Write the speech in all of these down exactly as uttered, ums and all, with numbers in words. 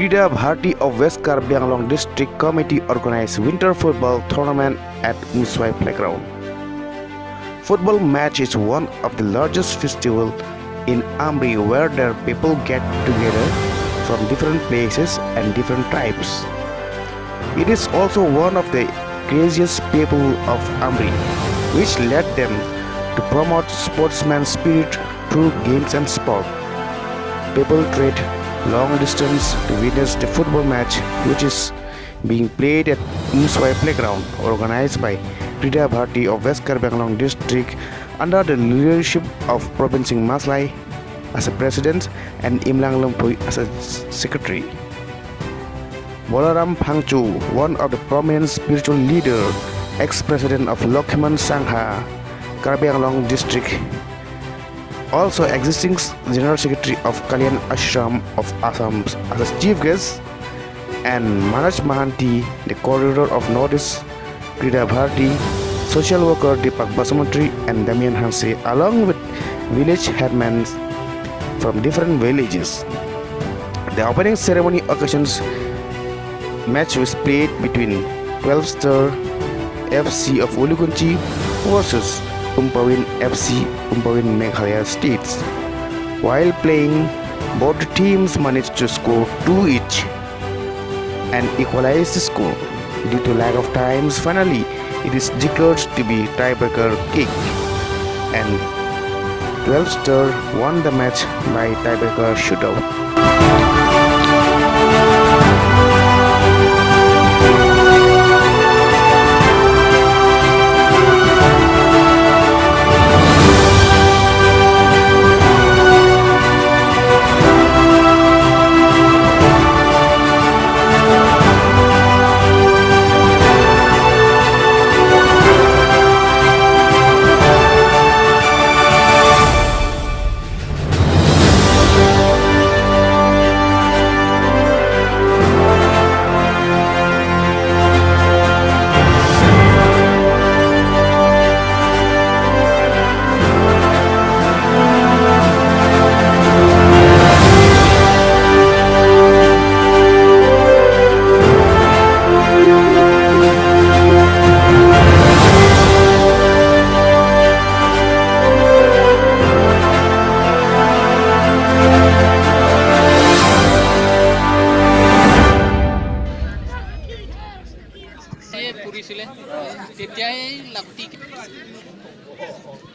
Krida Bharati of West Karbi Anglong District Committee organized winter football tournament at Umswai Playground. Football match is one of the largest festival in Amri, where their people get together from different places and different tribes. It is also one of the craziest people of Amri, which led them to promote sportsman spirit through games and sport. People trek long distance to witness the football match, which is being played at Umswai Playground, organized by Krida Bharati of West Karbi Anglong District under the leadership of Probin Singh Maslai as a president and Imlang Longphoi as a secretary. Bolaram Phangcho, one of the prominent spiritual leader, ex-president of Lakshman Sangha, Karbi Anglong District, also existing s-, General Secretary of Kalyan Ashram of Assam, as a chief guest, and Manoj Mahanti, the coordinator of Northeast Krida Bharati, social worker Deepak Basumantri and Damian Hanse, along with village headmen from different villages. The opening ceremony occasions match was played between twelve Star F C of Ulukunchi versus Umpawin F C, Umpawin, Meghalaya States. While playing, both teams managed to score two each and equalize the score. Due to lack of times, finally it is declared to be tiebreaker kick, and twelve Star won the match by tiebreaker shootout.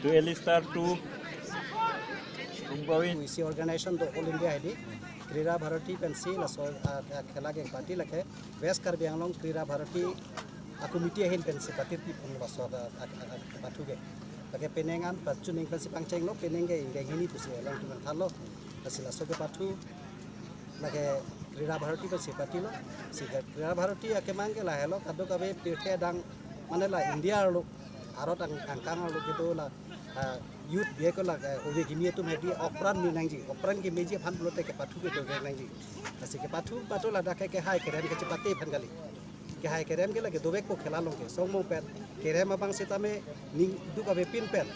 To Alistar, to Umpawin. Isi organization do All India hedi, Krida Bharati pensi laso, ah, ah, khela ke party lake West Karbi Anglong Krida Bharati a committee ahin pensi party pi pun laso, ah, ah, ah, ah, pathu ke. Lake penang an pachuning pensi pangchenglo, penang ke ingdeng hini pusi along tuman thanlo. Lasi laso ke pathu lake Krida Bharati pensi partylo. Si ke Krida Bharati akemang ke lahelo, kadokave pirthe adang, mane la India arlo, Bharat ang-, angkang arlo kedo la, ah, youth bihek la, eh, ove kimi atum hedi okpran me nangji, okpran kemeji aphan pulote kepathu ke dovek nangji. Lasi kepathu pathu ladak ke kehai kerem kechipate aphan kali. Kehai kerem ke lake dovekpo khela along ke. Song mong pen kerem abang sitame ning duk avepin pen,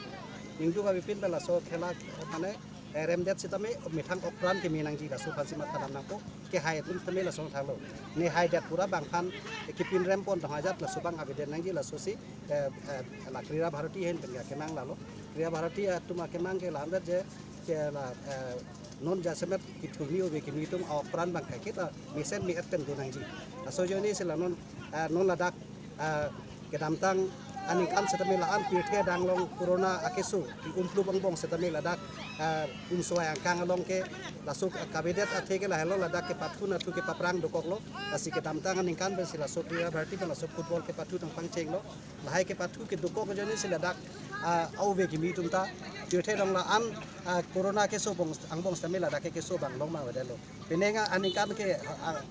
ning duk avepin pen laso khela mane, eh, remdet sitame methang okpran keme nangji, laso aphansi matha dam nangpo. Kehai atum sitame laso thanglo. Ne haidet pura bang aphan kepin rem pon dong ajat laso abang avedet nangji, lasosi, eh, eh, la Krida Bharati ahin pen akemang lalo. Krida Bharati atum akemang ke la-an det je, ke la, eh, non jasemet kithurmi ove kimi atum a okpran abang kaiketa mesen me-et pen do nangji. Laso ajoinesi la non, eh, non ladak, eh, kedamtang aningkan sitame la-an pirthe adang along corona akeso ki-umplup angbong sitame ladak, eh, Umswai angkang along ke laso kavedet athe ke lahelo, ladak kepathu nathu kepaprang dokoklo. Lasi kedamtang aningkan pensi laso Krida Bharati pen laso football kepathu tang pangchenglo. Lahai kepathu kedokok ajoinesi ladak, ah, ove kimi atum ta pirthe along la-an, ah, corona keso angbong, angbong sitame ladak ke keso abang long ma avedetlo. Penang aningkan ke, ah,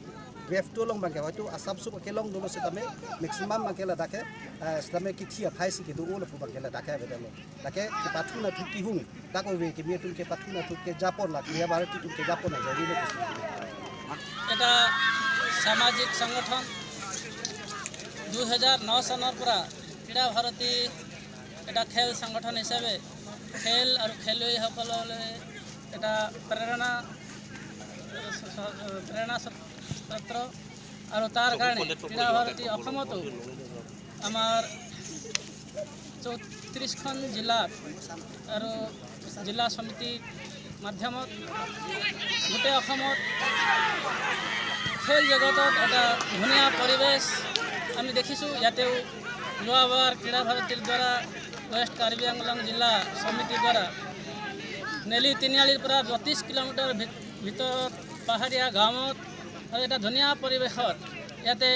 wave two along abang ke hoito asap sup kelong dolo sitame maximum abang ke ladak ke, ah, sitame kithi aphai si kedo-o lapu abang ke ladak ke avedetlo. Lake kepathu nathu kehung, dak ove kimi atum kepathu nathu kejapon la Krida Bharati atum kejapon ajoine lo pusi. এটা সামাজিক সংগঠন দুই হাজার ন চনৰ পৰা ক্ৰীড়া ভাৰতী এটা খেল সংগঠন হিচাপে খেল আৰু খেলুৱৈসকললৈ এটা প্ৰেৰণা, প্ৰেৰণা স্বৰূপ ছাত্ৰ আৰু তাৰ কাৰণে ক্ৰীড়া ভাৰতী অসমতো আমাৰ চৌত্ৰিশখন জিলাত আৰু জিলা সমিতিৰ মাধ্যমত গোটেই অসমত খেল জগতত এটা ধুনীয়া পৰিৱেশ আমি দেখিছোঁ। ইয়াতেও যোৱাবাৰ ক্ৰীড়া ভাৰতীৰ দ্বাৰা ৱেষ্ট কাৰ্বি আংলং জিলা সমিতিৰ দ্বাৰা নেলি তিনিআলিৰ পৰা বত্ৰিশ কিলোমিটাৰ ভিত- ভিতৰত পাহাৰীয়া গাঁৱত আৰু এটা ধুনীয়া পৰিৱেশত ইয়াতে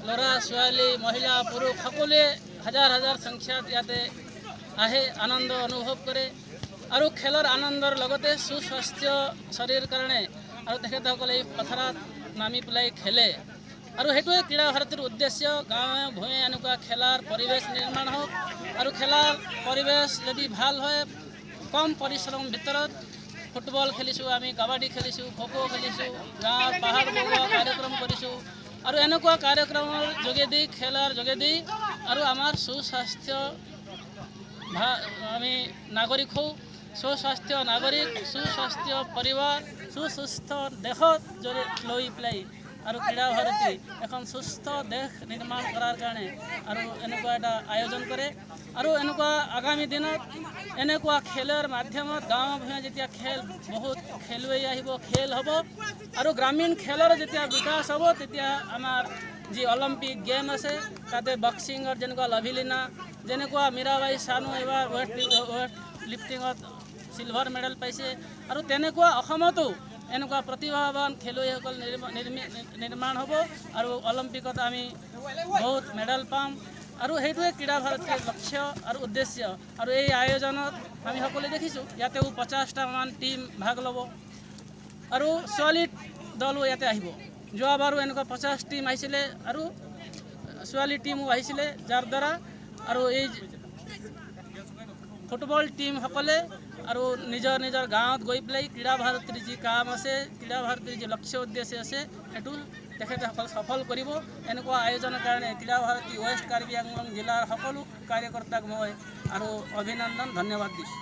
ল'ৰা ছোৱালী, মহিলা পুৰুষ সকলোৱে হাজাৰ হাজাৰ সংখ্যাত ইয়াতে আহে, আনন্দ অনুভৱ কৰে। আৰু খেলৰ আনন্দৰ লগতে সুস্বাস্থ্য শৰীৰ কাৰণে আৰু তেখেতসকলে এই পথাৰত নামি পেলাই খেলে। আৰু সেইটোৱে ক্ৰীড়া ভাৰতীৰ উদ্দেশ্য, গাঁৱে ভূঞে এনেকুৱা খেলাৰ পৰিৱেশ নিৰ্মাণ হওক। আৰু খেলাৰ পৰিৱেশ যদি ভাল হয়, কম পৰিশ্ৰম ভিতৰত ফুটবল খেলিছোঁ, আমি কাবাডী খেলিছোঁ, খো খো খেলিছোঁ, গাঁৱৰ পাহাৰ বগোৱা কাৰ্যক্ৰম কৰিছোঁ। আৰু এনেকুৱা কাৰ্যক্ৰমৰ যোগেদি, খেলাৰ যোগেদি আৰু আমাৰ সুস্বাস্থ্য ভা- আমি নাগৰিক হওঁ, সুস্বাস্থ্য নাগৰিক, সুস্বাস্থ্য পৰিবাৰ, সুস্বাস্থ্য দেশত জড়ি- লৈ পেলাই আৰু ক্ৰীড়া ভাৰতী এখন সুস্থ দেশ নিৰ্মাণ কৰাৰ কাৰণে আৰু এনেকুৱা এটা আয়োজন কৰে। আৰু এনেকুৱা আগামী দিনত এনেকুৱা খেলৰ মাধ্যমত গাঁও ভূঞে যেতিয়া খেল, বহুত খেলুৱৈ আহিব, খেল হ'ব আৰু গ্ৰামীণ খেলৰ যেতিয়া বিকাশ হ'ব, তেতিয়া আমাৰ যি অলিম্পিক গেম আছে, তাতে বক্সিঙৰ যেনেকুৱা লাভলিনা, যেনেকুৱা মীৰাবাই চানু এইবাৰ ৱেইট লি- ৱেইট লিফটিঙত চিলভাৰ মেডেল পাইছে। আৰু তেনেকুৱা অসমতো এনেকুৱা প্ৰতিভাৱান খেলুৱৈসকল নিৰ্ম- নিৰ্মি- নিৰ্মাণ হ'ব আৰু অলিম্পিকত আমি বহুত মেডেল পাম। আৰু সেইটোৱে ক্ৰীড়া ভাৰতীৰ লক্ষ্য আৰু উদ্দেশ্য। আৰু এই আয়োজনত আমি সকলোৱে দেখিছোঁ, ইয়াতেও পঞ্চাশটামান টিম ভাগ ল'ব আৰু ছোৱালী দলো ইয়াতে আহিব। যোৱাবাৰো এনেকুৱা পঞ্চাশ টিম আহিছিলে আৰু ছোৱালী টিমো আহিছিলে, যাৰ দ্বাৰা আৰু এই ফুটবল টিমসকলে আৰু নিজৰ নিজৰ গাঁৱত গৈ পেলাই ক্ৰীড়া ভাৰতীৰ যি কাম আছে, ক্ৰীড়া ভাৰতীৰ যি লক্ষ্য উদ্দেশ্য আছে, সেইটো তেখেতসকল সফল কৰিব। এনেকুৱা আয়োজনৰ কাৰণে ক্ৰীড়া ভাৰতী ৱেষ্ট কাৰ্বি আংলং জিলাৰ সকলো কাৰ্যকৰ্তাক মই আৰু অভিনন্দন, ধন্যবাদ দিছোঁ।